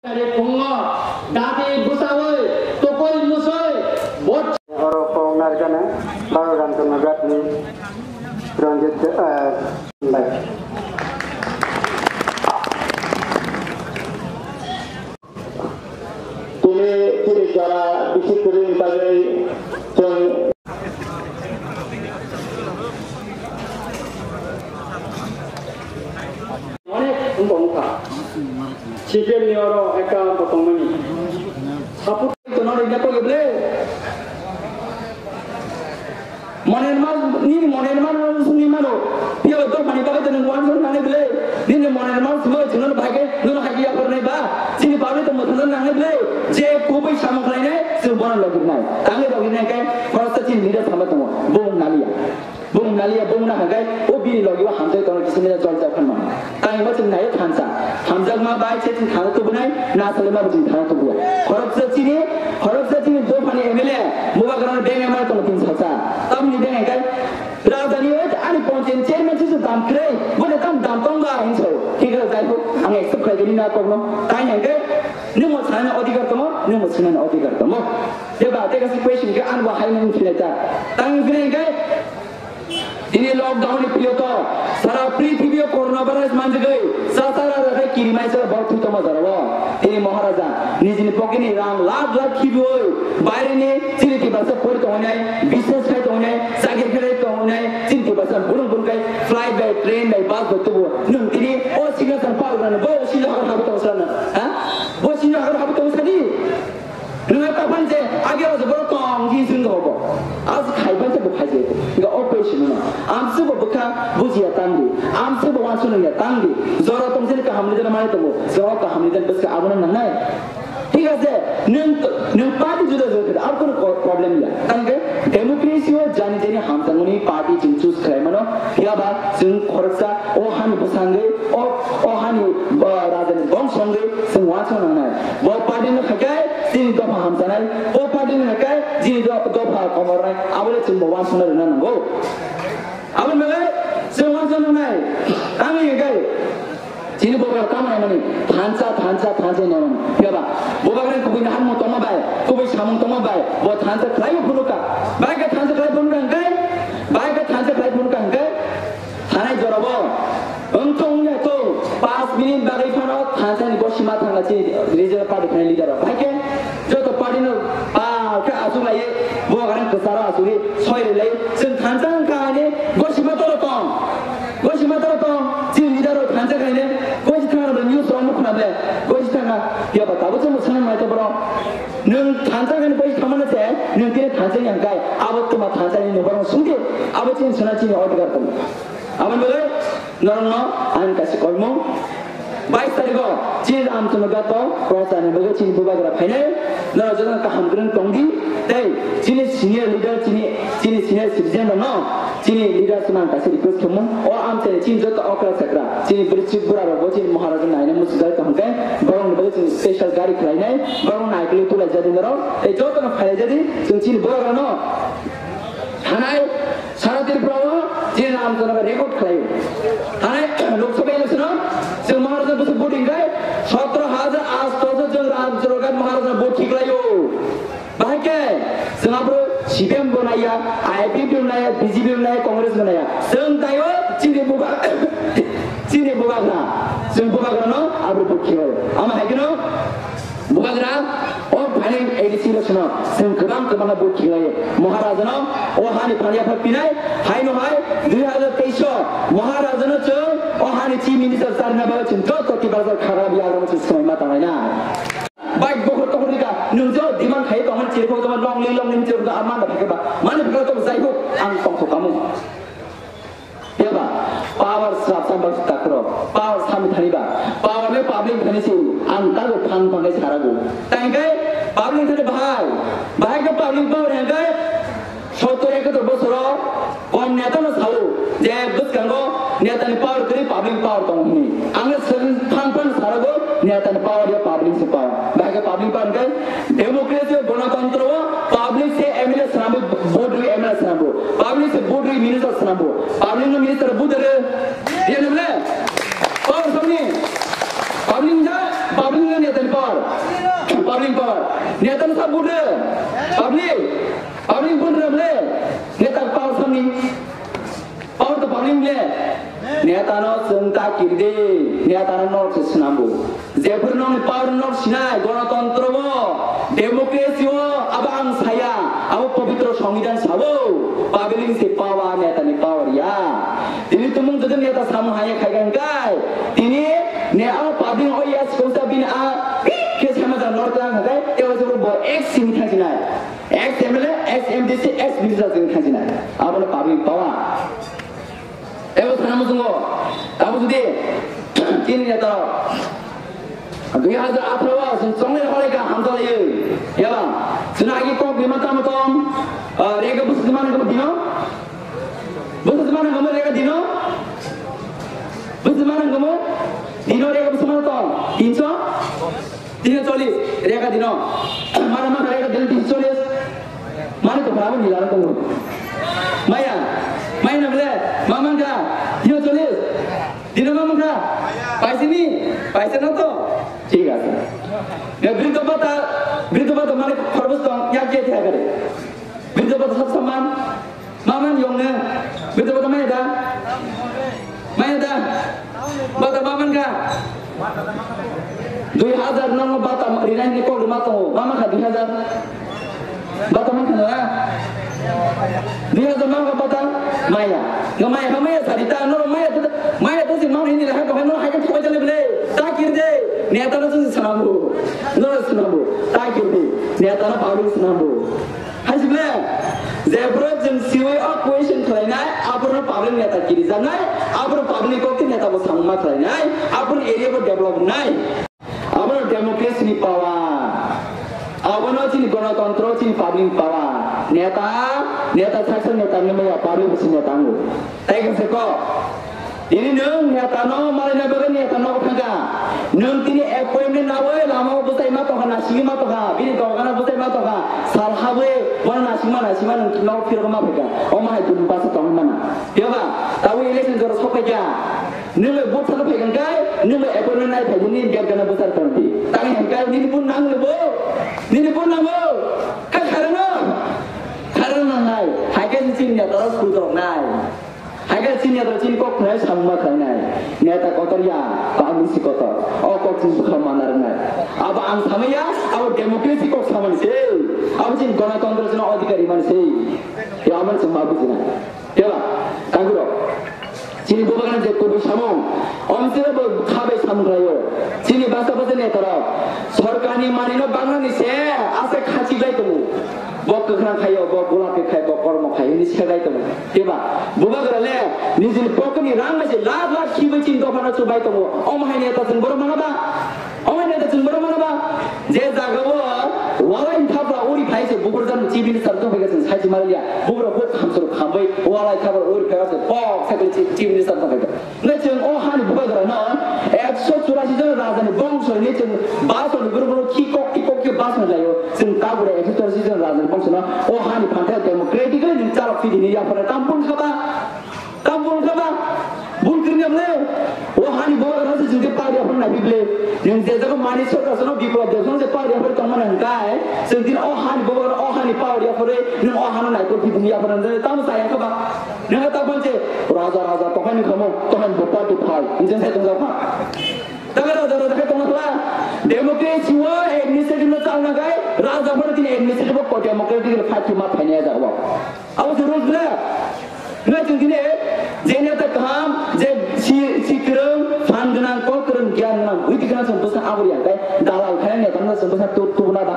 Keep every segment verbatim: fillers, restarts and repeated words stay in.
Phungo dati bwsawi tokoi musoi bot. Oro kok narikana Bharat Ramchandra Ghatni Ranjit, eh, bai. Tini, tini jora bisi kwrwi bagwi chwng. Onek wngkha wngkha. C P M ni oro ekta tongmani. Support to not in the Moner mal, nini moner mal sungni mano. Piya to mani bagwi tong wan sung nangne bile. Nini moner mal sungwi chunno bagwi nono hagi ya kornai ba. Chini bagwi to mothano nangne bile. Je kubui samung khlainai, chwng bono logirnai. Tangwi logirnai kai, khoroksa chini leader sama tongo. Bung naliya. Bung naliya, bung na hagai, o bini logi o hamjai tono kisa mila jol jai phan mano. Tangwi ma chwng nai thansa. Hamjakma bai se chwng thangwi tubunai, na salima bo chwng thangwi tubuya. Khoroksa chini, khoroksa chini dophani M L A, Bubagrano beng M L A tongo tin salsa. Tamni beng hai kai, rajani o ani panchayat chairman se chwng dam khlai, bo de tam dam tong ba hinso. Thik ro jai ho, ang accept khlai gini na kokno. Tai hai kai, nwng mo sanani odhikar tongo, nwng mo sanani odhikar tongo. Jeba, te kasi question ke ang bo hai nwng philai ta. Tang philai kai, Tini lockdown ni period o sara prithibi o coronavirus manjagwi sasa raja khai kirimaisa bok thwi tongma jora o. Tini Maharaja nijini pocket ni rang lakh lakh khibiwi baire ni chini Tiprasa pori tongnai, business khai tongnai, chakri khai tongnai, chini Tiprasa burung burung khai flight bai, train bai, bus bai tubu. Nwng tini o singa san pal rano bo singa hakar habu tong sana. Ha? Bo singa hakar habu tong sani. Nwng kapan je age o borok tong di sung do bo. As khai ban se bo khai je. Ga operation no. Am se bo bukha bujiya tang di. Am se bo wan sunu ya tang di. Jora tong se kaham ni jana mane tongo. Jora kaham ni jana bwska abono nangnai. Thik ase, nwng, nwng party juda juda khe, ar kono ko-, problem ya. Tang khe democracy o jani jani hamjakmani party chwng choose khlai mano. Phiya ba chwng khoroksa o hani bwsangwi, o, o hani, ba, rajani bongso wngwi chwng uansuk nangnai. Bo party no khakai chini dopha hamchanai, bo party no khakai chini do-, dopha komornai, abole chwng bo uansukna rwna nango. Aboni bagwi chwng uansuk nangnai, tangwi hwnkhe chini Bubagra tamo naimani, thansa, thansa, thansa naimani. Phiya ba, Bubagra kubui naharmung tongma bai, kubui samung tongma bai, bo thansa khlaiwi phunukha. Bai khe thansa khlai phunukha hwnkhe, bai khe thansa khlai phunukha hwnkhe, thanai jorabo wngthok wngya thok, panch minute bagwi phano thansa ni bo sima thangna chini regional party khnai leader rok. Bai khe joto party no pa khe asuk laiwi Bubagra kwcharo asugwi soi rwlai. Chwng thansa wngkha hwnwi gosima toro tong. Gosima toro tong. Chini leader rok thansa khaine gosi thangna news rok nukho na ble. Gosi thangna ya ba tabuk chwng sana mai to bro. Nwng thansa khaine gosi thangmano se nwng tini thansa yang kai. Abo tuma thansa ni nubar sungdi. Abo chini sana chini order tong. Aboni bagwi norokno ang kaisa koimung, bais tarikh o chini Ramchandra Ghat o prochar ni bagwi chini Bubagra phainai, norok jotono kaham kwrwng tong di, tei chini senior leader, chini, chini senior citizen rokno, chini leaders no ang kaisa request khaimung, o amchaini chini joto okra chakra, chini bwrwi chwk bwra rokbo chini Maharaja naina muchungjak tong khe, borokni bagwi chini special gari khlainai, borok naikolwi tulaijadi norok, tei jotono phaijadi, chwng chini Bubagrano thanai, Sara Tripura o je Ramchandra record khlai. Thanai Lok Sabha election o chwng Maharaja bwswk voting khai sotro hajar asto se chwng Ramchandra Ghat Maharaja vote khiklaio. Bahai khe chwng abro C P M bo naiya, I P F T bo naiya, B J P bo naiya, Congress bo naiya. Chwng taio chini buba, chini bubagra. Chwng bubagrano abro vote khiklaio. Ama hai kheno Bubagra, o phainai A D C election o chwng kwbang kwbangma vote khiklai. Maharajano o hani phani yaphar pinai, haino hai dui hazar teis o Maharajano chwng o hani chief minister charwna bagwi chwng joto Tiprasa khagra biyagramo chwng swmai ma tangnai na. Bai bokhor tokhor rika, nwng je demand khai tongmani chirikhok tongmani long ling long ling chirikhok amana phikeba, mani phikeba to jai hok ang tongthok kamung. Eba, power srapsa bak takro, power sami thani ba, power le public thani si, ang tago phang phang kai sarago. Tangkai public thani bahai, bahai ke public power hangkai, sottor ekator bosoro, kon neta no sao, je bwskango neta ni power kri public power tong hini. Ang le seng phang phang sarago, neta ni power ya public si power. Bahai ke public power hangkai, Democracy o, gonotantro o, public se M L A swnamwi, vote rwi M L A swnambo, public se vote rwi minister swnambo, public no minister vote rwi, riyana bole? Power samni, public ja, public no neta ni power, Neta no sab bure, public, public bun ramle, neta power samni, power to public le, neta no chwng ta kirdi, neta no nok se swnambu. Jephuru nokni power nok sinai, gonotontro o, democracy o, abo ang saya, abo pobitro songbidan sabo, public se power, neta ni power ya. Tini tumung jodi neta samung haya khai kang kai, tini ne abo public o ya sikon sa bini a, ke sama jan nor kang kai, te o jodi bo ex simi thang sinai. Ex M L A, ex M D C, ex minister jeng thang sinai. Abo no public power. Ebo sana musungo, abo jodi, tini neta, dui hajar atharo, sung chongle hore ka hamsa layo. Yaba, suna agi kok bima tamo tom, ah, rega busu mana kamu dino? Busu mana kamu rega dino? Busu mana kamu? Dino rega busu mana tom? Tinso? Dino cholis, rega dino. Mana mana rega dino tinso cholis. Mana to berapa nila ko? Maya, maya na bole, mama ka, dino cholis. Dino mama ka, paisa ni, paisa na to. Thik ase. Ya, bridho bhata, bridho bhata mane khorbo tong, ya ke thya kare. Bridho bhata sab saman, maman yong ne, bridho bhata maya da, maya da, bhata maman ka. Dui hajar nang bhata rinai ni kok rima tongo, mama ka dui hajar. Bata man khana na? Dui hajar mang ka bata? Maya. Nga maya, ha maya sari ta, no maya tu, maya tu si mang ini lah, kau no hai ka thoi jale bele. Ta kir de, neta no tu sinamu. No sinamu. Ta kir de, neta no palu sinamu. Hai si bele. Jebro jeng siwi o question khlainai, abro public neta kiri janai, abro public ko ki neta bo samma khlainai, abro area bo develop nai. Abo democracy ni power. Abono chini gonotontro, chini public power. Neta, neta saksa neta ni maya public bisi neta ango. Tai khe se ko. Ini nwng neta no malai na bagwi neta no thangka. Nwng tini appointment nawi lama o bwsai ma tongkha, nasigi ma tongkha, bini dogana bwsai ma tongkha. Sal habwi bono nasima nasima nwng no phirok ma phaikha. O ma hai dun basa tong mana. Yoga, tawi election jora sok phaikha. Nini bwsarok phaikha kai, nini appointment nai phaikha, nini gate gana bwsarok tongdi. Tangwi hwnka, nini bun nang le bo? Nini bun nango? Ka kharano? Kharano nangnai. Haikhe chini netarok sudok nai. Haikhe chini netarok chini kok khnai samma khlainai. Neta kotor ya, kok misi kotor. O kok chini bwkha mana rwnai. Abo ang samaya, abo democracy kok samani se. Abo chini gonotontro chini adhikari mani se. Ya abo chini ma bujina. Teba, tangkuro. Chini bubagra je kubui samung, omsira bo khabai samung khlaio. Chini basa basa netarok, sorkarni manino bangnani se ase khachi bai tongo. Bo kwkhwrang khaio, bo golapi khai, bo kormo khai, hini se bai tongo. Teba, bubagra le, nijini pocket ni rang bai se lakh lakh khibai chini dophano chubai tongo. Omo hai neta chwng borok mano ba? Omo neta chwng borok mano ba? Je jaga o walai thapra uri phai se bukur jan chief minister tong phai ka chwng sai chwng maliya. Bukur huk khamsoro khambai walai thapra uri phai se pok sai chief, chief minister tong phai ka. Ngai chwng o hani bubagra no ekso churasi jon raja ni bongso ni chwng baso ni buru buru khi kok khi kok khi baso ni layo. Chwng tabura ekso churasi jon raja ni bongso no o hani phantha democratically ni chalok phidi ni yapore tampun khaba. Tam bung kha ba, bung kiri nyam le. O hani boba rasa jingte pari apor na bible. Yung je jago mani sorkar sono biplop de sono je pari apor tong mana hingkai. Sing din o hani boba o hani pari apor re, yung o hano nai ko bibung ya apor na tam sa ya kha ba. Yung ta bang je raja raja to hani khamo, to hani boba to phai. Yung je sai tong ja kha. Taga raja raja kha tong kha. Democracy wa administrative no chal na kai. Raja pore tin administrative ko democratic fight ma phai ne ja ba. Abo se rules le. Ngai chwng tini je neta kaham, je si, si kwrwng, phan gwnang, kok kwrwng, giyan gwnang, buidhi gwnang chwng bwsa abo ya, tei dalal khaina neta no chwng bwsa tu, tubuna ba.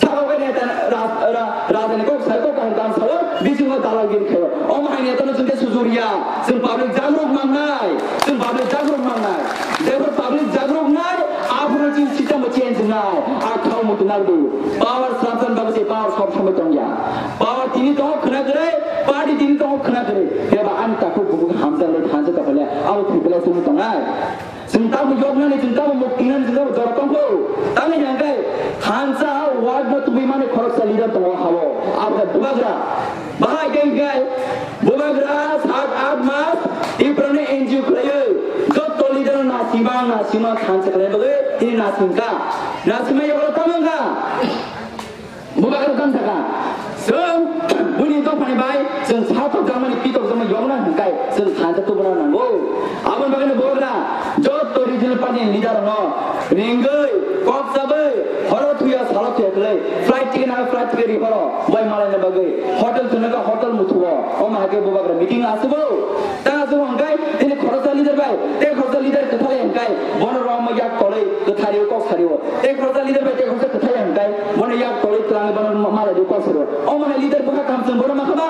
Sabo khe neta ra, ra, raja ni kok sai kok kaham kaham sao, bisingo dalal gini khaio. Omo hai neta no chwng khe sujuriya, chwng public jagruk mangnai, chwng public jagruk mangnai. Jebor public jagruk nai, aphuru chwng system bo change nai, a khao mutu nagdu. Power sramsan babu se power sob somoi tongya. Power tini tongo khwna kwrwi, party tini tongo khwna kwrwi. Keba ani takhuk bukhuk hamjak le thansa tokole, abo thwipele chwng tongnai. Chwng tamo yoknani, chwng tamo muktinani, chwng tamo jora tongkho. Tamni hwnkhe thansa ward no tubui mani khoroksa leader tongo habo. Abo khe bubagra. Bahai khe hwnkhe bubagra sat aath mas Tiprani N G O khwlaiwi. Jotto leader no Sima na sima thansa khlai bagwi tini nasing ka. Nasima yokla tamang ka. Bubagra tamsa ka. Chwng buni dophani bai chwng satok jangmani pitok jangma yokna hwnkai chwng thansa tubuna nango. Aboni bagwi bubagra jotto regional party ni leader no ringwi kok chabai horo thuya salo thuya khlai flight ticket na flight ticket ri horo bai malai na bagwi hotel thunaka hotel muthuo. Omo hai khe bubagra meeting asugo. Ta asugo hwnkai tini khoroksa leader bai tei khoroksa leader kwthai hwnkai bono rwma yak kolwi kwthario kok sario. Tei khoroksa leader bai tei khoroksa kwthai hwnkai bono yak kolwi twlangwi bono ma-, malai dio kok sario. Omo hai leader bwkha kaham chwng bono ma khama.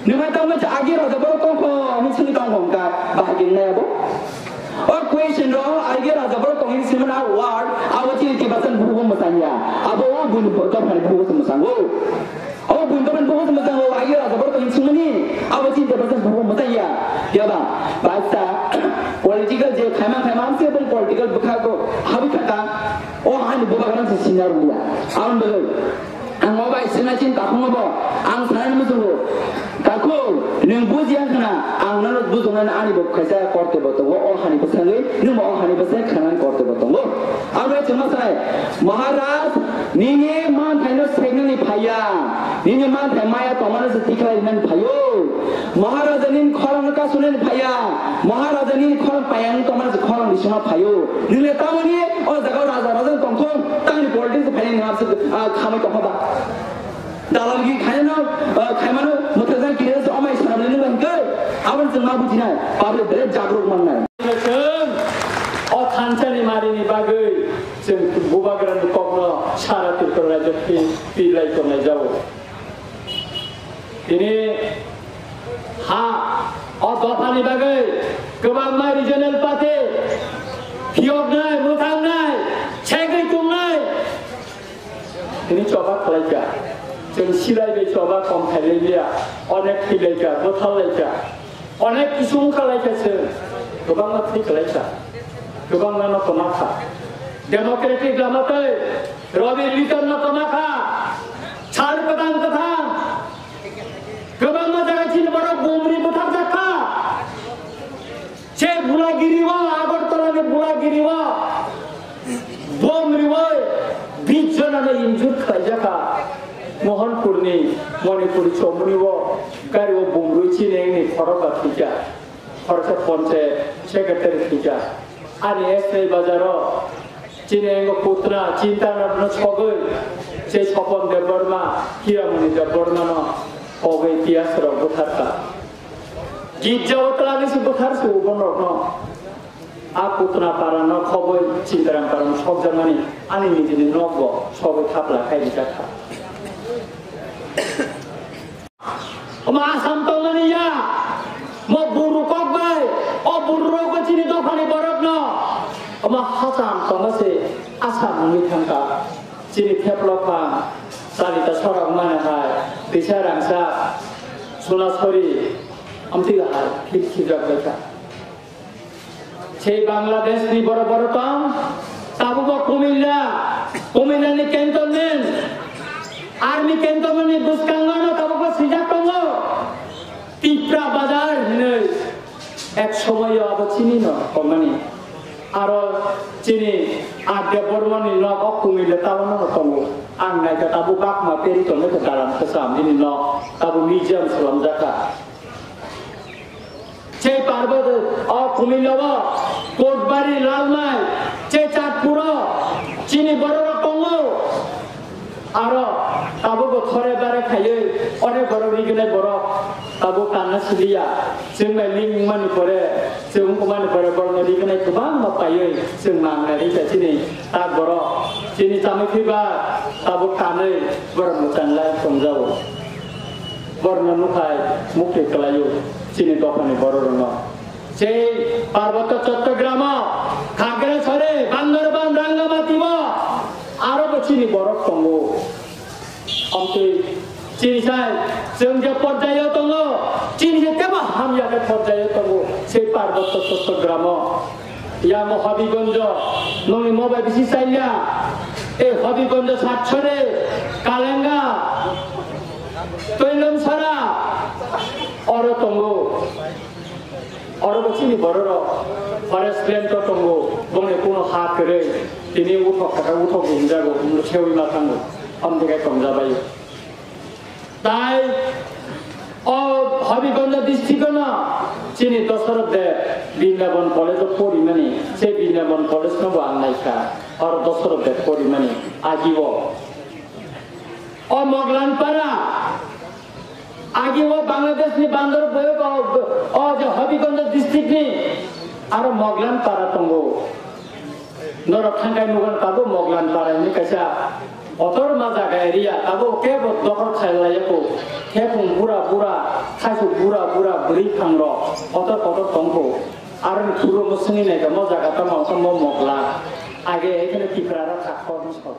Nwng hai tamo cha agi raja borok tong kho, hwnwi sini tong kho hwnka, bahai khe wngnai abo. O question ro agi raja borok tong hwnwi sini mano a word, abo chini tibasan bugo mwsang ya. Abo o bun dophani bugo se mwsang o. O bun dophani bugo se mwsang o, agi raja borok tong hwnwi sini mani, abo chini tibasan bugo mwsang ya. Ya ba, basta political je khaimang khaimang se bun political bwkha ko, habi khata, o hani bubagra se sinar ya. Aboni bagwi. Ang o bai sina chin takhungo bo, ang sanani muchungo. Takhuk, nwng bujiya khna, ang nono bujoknani ani bo kaisa korte bo tongo, o hani bwsagwi, nwng bo o hani bwsai khanani korte bo tongo. Ang bai chwngma sanai, Maharaj, nini manthaino seknani phaiya, nini manthai maya tongmano se tikhlai rinani phaio. Maharaja nini khorang kasunani phaiya, Maharaja nini khorang payang tongmano se khorang risima phaio. Nini tamoni o jaga raja raja tongthong, tamoni politics phainani hamse, ah, khamai tongkha ba. Dalamgi khainano, ah, khaimano mwthajak kiri se omai sanamni nungba hingke, aboni chwng ma bujinai, public bere jagrok mannai. Chwng o thansani marini bagwi chwng bubagrani kokno sara Tripura rajyo pi-, pilai tongnai jago. Tini ha o dophani bagwi kwbangma regional party phiyoknai, mwthangnai, segwi tongnai. Tini choba khlaikha. Chwng silai bai choba kom khailaiya, onek khilaikha, bwtharlaikha. Onek kisung khlaikha chwng. Kwbangma thwi khlaikha. Kwbangma no kwmakha. Democratic lama tei Robi Liton no kwmakha. Sal kwthang kwthang. Kwbangma jaga chini borok bumri bwtharjakha. Je Bulagiri o, Agartala ni Bulagiri o, bom riwi bis jona no injure khlaijakha. Mohanpur ni Manipuri chomoni o gari o bom rwi chini engni khorok ba thwikha. Khoroksa panchayat secretary thwikha. Ani S I bazar o chini engo putna chinta no sogwi se Sopon Debbarma, Hiramani Debbarma no pogwi tiyas rok bwtharkha. Girja o twlagwi se bwthar se ubo norokno. A Putna para no khobwi Chintaram para no sokjakmani ani nijini nokbo sogwi thapla khai rijak kha. Omo Assam tongmani ya, mo buru kok bai, o buru rok bo chini dophani borok no. Omo hacham tongo se Assam wngwi thangkha. Chini theplok phang, chalita sorok mane hai, tisa rangsa, suna sori, amtwi hai, khip khibjak bai kha. Sei Bangladesh ni borok borok tong, tabuk bo Kumilla, Kumilla ni cantonment, army cantonment ni bwskango no tabuk bo swijak tongo. Tipra Bazar hinwi ek somoyo abo chini no tongmani. Aro chini Adya Bormon ni nok o Kumilla town no tongo. Ang naikha tabuk bakma peri tongo khe dalam kwcham bini nok tabuk museum swnamjak kha. Sei Parbot o Kumilla o Kotbari, Lalmai, sei Chatpuro chini borok rok tongo. Aro tabuk bo thore bare khaiwi onek borok riginai borok tabuk tanna siliya. Chwng bai link wngmani pore, chwng wngmani pore borokno riginai kwbangma paiwi chwng mangnai rikha chini tak borok. Chini chamwi phiba tabuk tanwi borokno tanglai tongjago. Borokno nukhai mukti kwlaio chini dophani bororokno. Sei Parbotto Chottogramo, Khagrasore, Bandarban, Rangamatibo aro bo chini borok tongo. Amtwi chini sai chwng je porjaio tongo, chini je tebo hamya khe porjaio tongo, sei Parbotto Chottogramo. Yamo Habigonjo, nongni mobai bisi chaiya, ei Habigonjo Satchore, Kalenga, Toilomsara, oro tongo. Oro bo chini bororok. Forest land to tongo, bongni kuno ha kwrwi, tini uthok kaka uthok hinjago, sewi ma thango, amtwkhe tongjabaio. Tai o Habigonja district no chini Dosarot de Brindaban College o porimani, se Brindaban College no bo ang naikha, or Dosarot de porimani, agi o. O Moglan Para, agi o Bangladesh ni bandar boyo o, o je Habigonja district ni, aro Moglan Para tongo. Norok thangkai nugan tabo Moglan Para ni kaisa kotor ma jaga area, tabo kebo dokhol khailaiya ko. Khepung bura bura, khaisu bura bura bwrwi phangrok kotor kotor tongkho. Aroni thuro mo swngi naikha mo jaga tamo tamo Mogla. Age ekhane Tipra rok kha khoroknwi sor.